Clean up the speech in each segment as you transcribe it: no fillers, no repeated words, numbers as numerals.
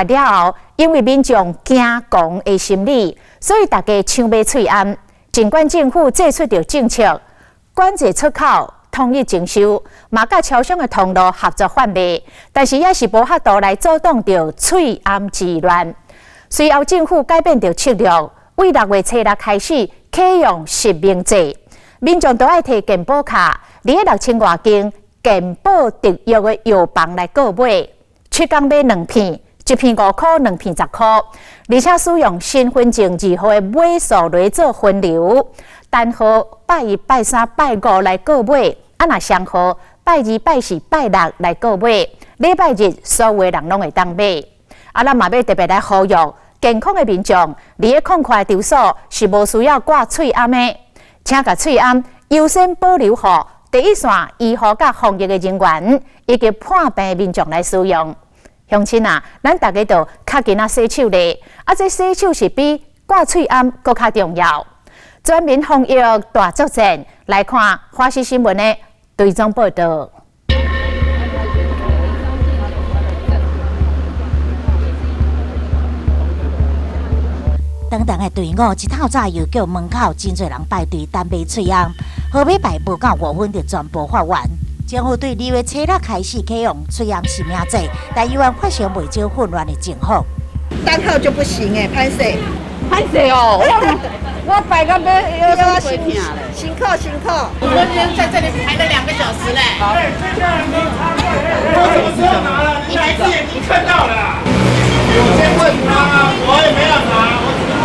了後，因為民眾驚狂的心理，所以大家搶買喙罨。儘管政府祭出著政策，管制出口，統一徵收，嘛佮超商的通路合作販賣，但是也是無法度來阻擋著喙罨之亂。隨後政府改變著策略，對6月初6開始啟用實名制，民眾都愛提健保卡，佇咧6000外間健保特約的藥房來購買，7工買兩片，一片5箍，兩片10箍，而且使用身份證字號的尾數來做分流，單號拜一、拜三、拜五來購買，啊若雙號拜二、拜四、拜六來購買，禮拜日所有的人攏會當買。啊，咱嘛欲特別來呼籲健康的民眾，佇咧空曠的場所是無需要掛喙罨的，請共喙罨優先保留予第一線醫護佮防疫的人員以及破病民眾來使用。鄉親啊，咱逐家都較緊仔洗手咧，啊，這洗手是比掛喙罨閣較重要。全民防疫大作戰，來看華視新聞的追蹤報導。長長的隊伍，一透早藥局門口，真濟人排隊等買喙罨，號碼牌無夠5分就全部發完。政府對2月初6開始啟用喙罨實名制，但依然發生袂少混亂的情況。單號就不行欸，歹勢。歹勢哦，我排到欲腰辛辛苦辛苦。我今天在這裡排了2個小時嘞。我什麼時候拿了？你來之前已經看到了啦。我先問他，我也沒有拿，我只是問。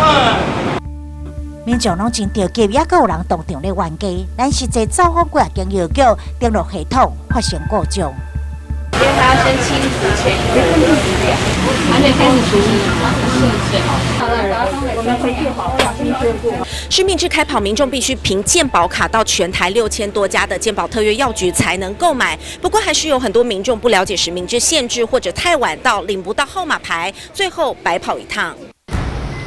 民眾攏真著急，猶閣有人當場咧冤家。咱實際走訪幾若間藥局，登錄系統發生故障。因為他要先清除前一個人的資料，還沒開始處理。實名制開跑，民眾必須憑健保卡到全台6000多家的健保特約藥局才能購買。不過，還是有很多民眾不了解實名制限制，或者太晚到領不到號碼牌，最後白跑一趟。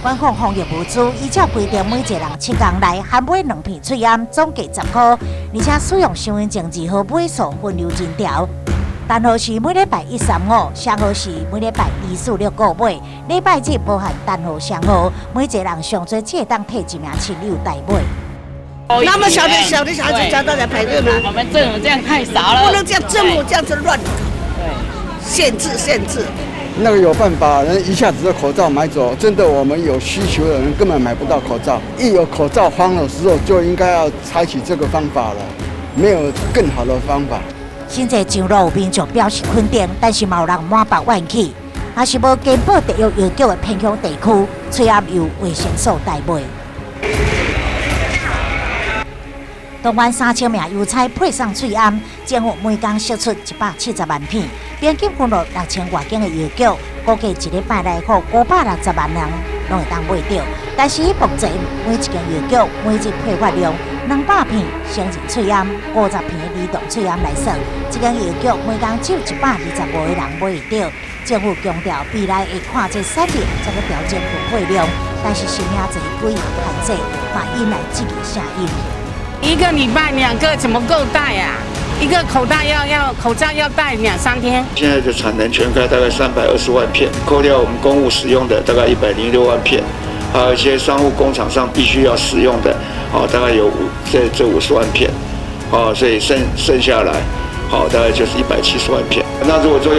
官方防疫物資依照規定，每一個人7工內含買兩片喙罨，總計10箍，而且使用身份證字號尾數分流診條。單號是每禮拜一、三、五，雙號是每禮拜二、四、六購買。禮拜日無限單號、雙號，每一個人上濟只會當提一名親友代買。那麼小的小的小孩子叫大家排隊嗎？我們政府這樣太少了，不能這樣，政府這樣子亂限制限制。那個有辦法，人一下子的口罩買走，真的我們有需求的人根本買不到口罩。一有口罩荒的時候，就應該要採取這個方法了，沒有更好的方法。現在上路有民眾表示肯定，但是嘛有人滿腹怨氣。若是無健保特約藥局的偏鄉地區，喙罨由衛生所代買。台灣3000名郵差配送喙罨，政府每工釋出170萬片，平均分落6000外間的藥局，估計一禮拜內予560萬人攏會當買著。但是目前每一間藥局每日配發量200片成人喙罨，50片兒童喙罨來算，這間藥局每工只有125個人買會著。政府強調未來會看這產量，再去調整分配量，但是實名制幾項限制，嘛引來質疑聲音。一個禮拜兩個怎麼夠戴啊？一個口罩要口罩要戴兩三天。現在的產能全開大概320萬片，扣掉我們公務使用的大概106萬片，還有一些商務工廠上必須要使用的，哦，大概有這50萬片，哦，所以剩下來，好，大概就是170萬片。那如果說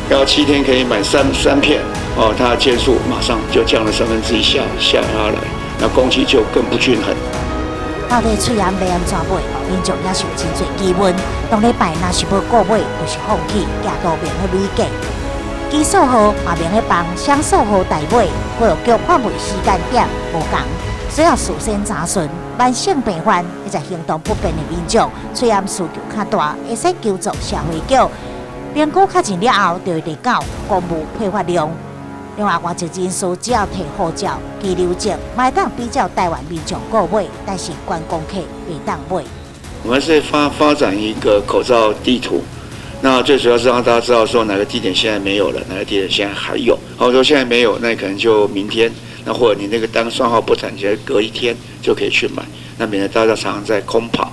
要7天可以買三片，哦，它的件數馬上就降了1/3下來，那供給就更不均衡。到底喙罨欲按怎買？民眾也是有真濟疑問。當禮拜若是無購買，就是放棄，寄路邊的累計。奇數號嘛免得幫雙數號代買，藥局販賣時間點無仝，需要事先查詢。慢性病患以及行動不便的民眾，喙罨需求較大，會使求助社會局。評估確認了後，就會列繳公務配發量。另外，外籍人士只要提護照、居留證，嘛會當比照台灣民眾購買，但是觀光客袂當買。我們是發展一個口罩地圖，那最主要是讓大家知道說哪個地點現在沒有了，哪個地點現在還有。好，說現在沒有，那可能就明天，那或者你那個單雙號不產，你隔一天就可以去買，那免得大家常常在空跑。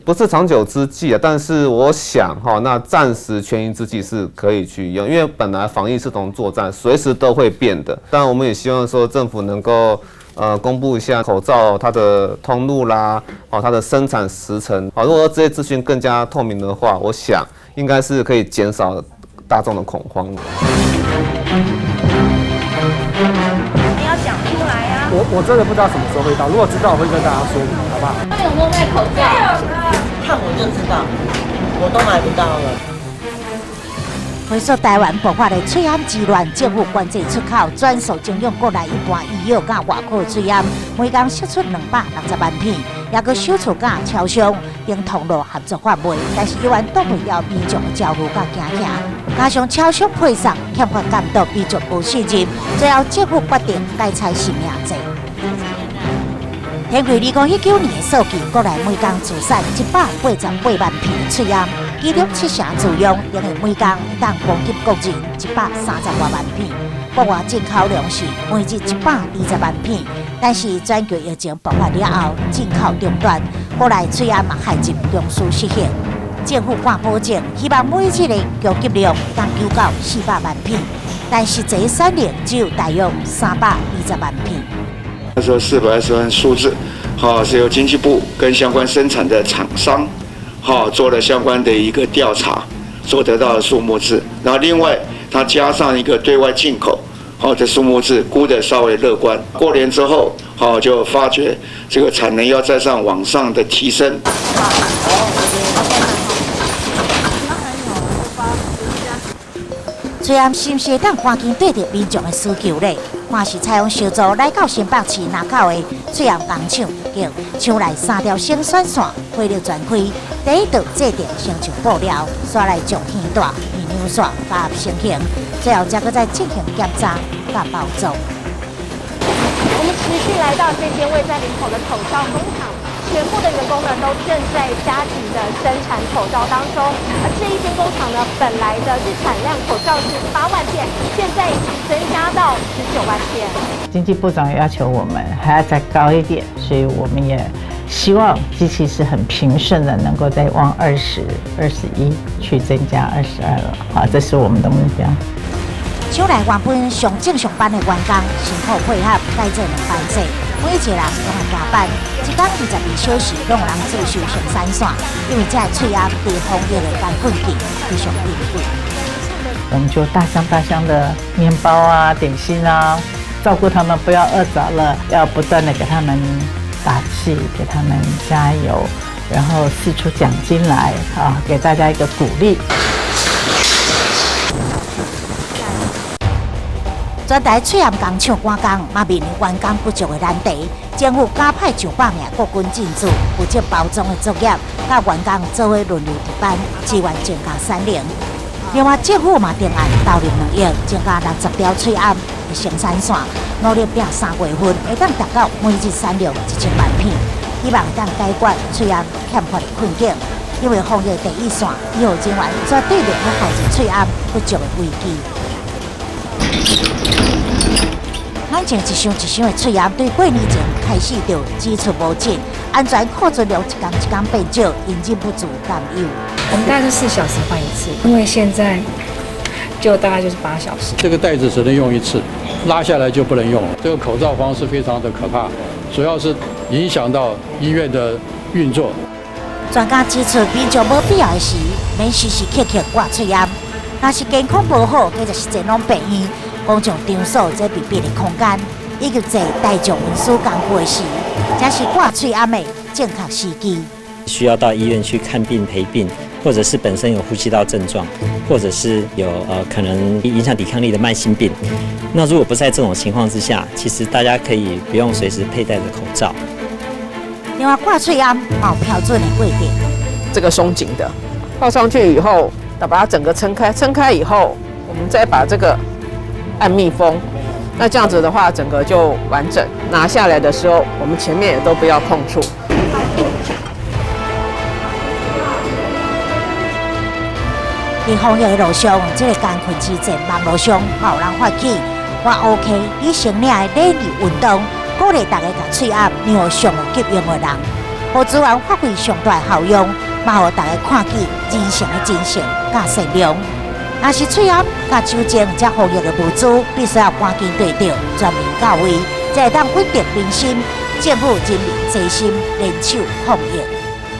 不是長久之計啊，但是我想哈，那暫時權宜之計是可以去用，因為本來防疫是同作戰，隨時都會變的。當然，我們也希望說政府能夠公布一下口罩它的通路啦，哦，它的生產時程。好，如果這些資訊更加透明的話，我想應該是可以減少大眾的恐慌。你要講出來啊！我真的不知道什麼時候會到，如果知道，我會跟大家說明，好不好？那有沒有賣口罩？看我就知道，我都買不到了。回溯台灣爆發的喙罨之亂，政府管制出口，轉售徵用國內一般醫藥佮外科喙罨，每工釋出260萬片，也閣首次佮超商等通路合作販賣，但是猶原擋袂牢民眾的焦慮佮驚嚇。加上超商配送欠缺監督，民眾無信任，最後政府決定改採實名制。根據2019年的數據，國內每工自產188萬片喙罨，其中七成自用，等於每工會當供給國人130多萬片。國外進口量是每日120萬片，但是全球疫情爆發了後，進口中斷，國內喙罨嘛陷入供需失衡。政府掛保證，希望每日的供給量會當九到400萬片，但實際產量只有大約320萬片。那時候420萬數字，好，是由經濟部跟相關生產的廠商，好，做了相關的一個調查，所得到的數目字。然後另外，它加上一個對外進口，好的數目字，估得稍微樂觀。過年之後，好就發覺這個產能要再上往上的提升。喙罨是毋是會當趕緊對著民眾的需求咧？看是採用小組來到新北市林口的喙罨工廠，叫廠內三條生產線火力全開，第一道制定生橡布料，煞來將耳帶、營養線加入成型，最後才閣再進行檢查佮包裝。我們持續來到這間位在林口的口罩工廠。全部的員工呢都正在加緊的生產口罩當中，而這一間工廠呢，本來的日產量口罩是8萬片，現在已經增加到19萬片。經濟部長要求我們還要再高一點，所以我們也希望機器是很平順的，能夠再往20、21去增加22了。好，這是我們的目標。廠內原本上正常班的員工辛苦配合改做兩班制，每一個人攏會加班，一工22小時攏有人駐守生產線，因為這個喙罨對防疫的艱困境非常珍貴。我們就大箱大箱的麵包啊、點心啊，照顧他們不要餓著了，要不斷的給他們打氣，給他們加油，然後釋出獎金來啊，給大家一個鼓勵。全台喙罨工廠趕工，嘛面臨員工不足的難題。政府加派上百名國軍進駐，負責包裝的作業，佮員工做伙輪流值班，支援增加產能。另外，政府嘛定案投入2億，增加60條喙罨的生產線，努力拼3月份會當達到每日產量1000萬片，希望會當解決喙罨欠缺的困境。因為防疫第一線醫護人員絕對袂去害入喙罨不足的危機。眼前一箱一箱的喙罨，對過年前開始就只出無進，安全庫存量一天一天變少，忍不住擔憂。我們大概是4小時換一次，因為現在就大概就是8小時。這個袋子只能用一次，拉下來就不能用了。這個口罩荒是非常的可怕，主要是影響到醫院的運作。專家指出，民眾無必要的時，免時時刻刻掛喙罨。若是健康無好，或者是前往病院、公眾場所這密閉的空間，以及坐大眾運輸工具的時，才是掛喙罨的正確時機。需要到醫院去看病陪病，或者是本身有呼吸道症狀，或者是有可能影響抵抗力的慢性病。那如果不在這種情況之下，其實大家可以不用隨時佩戴着口罩。另外，掛喙罨有標準的規定，這個鬆緊的，套上去以後，要把它整個撐開，撐開以後，我們再把這個按密封，那這樣子的話，整個就完整。拿下來的時候，我們前面也都不要碰觸。佇防疫的路上，這個艱困之戰，網路上嘛有人發起，我 OK，你先領的禮儀運動，鼓勵大家共喙罨讓予上有急用的人。予資源發揮上大效用，嘛予大家看見人性的真誠佮善良。若是喙罨佮酒精這防疫的物資，必須要趕緊綴著，全面到位，才會當穩定民心。政府人民齊心聯手防疫。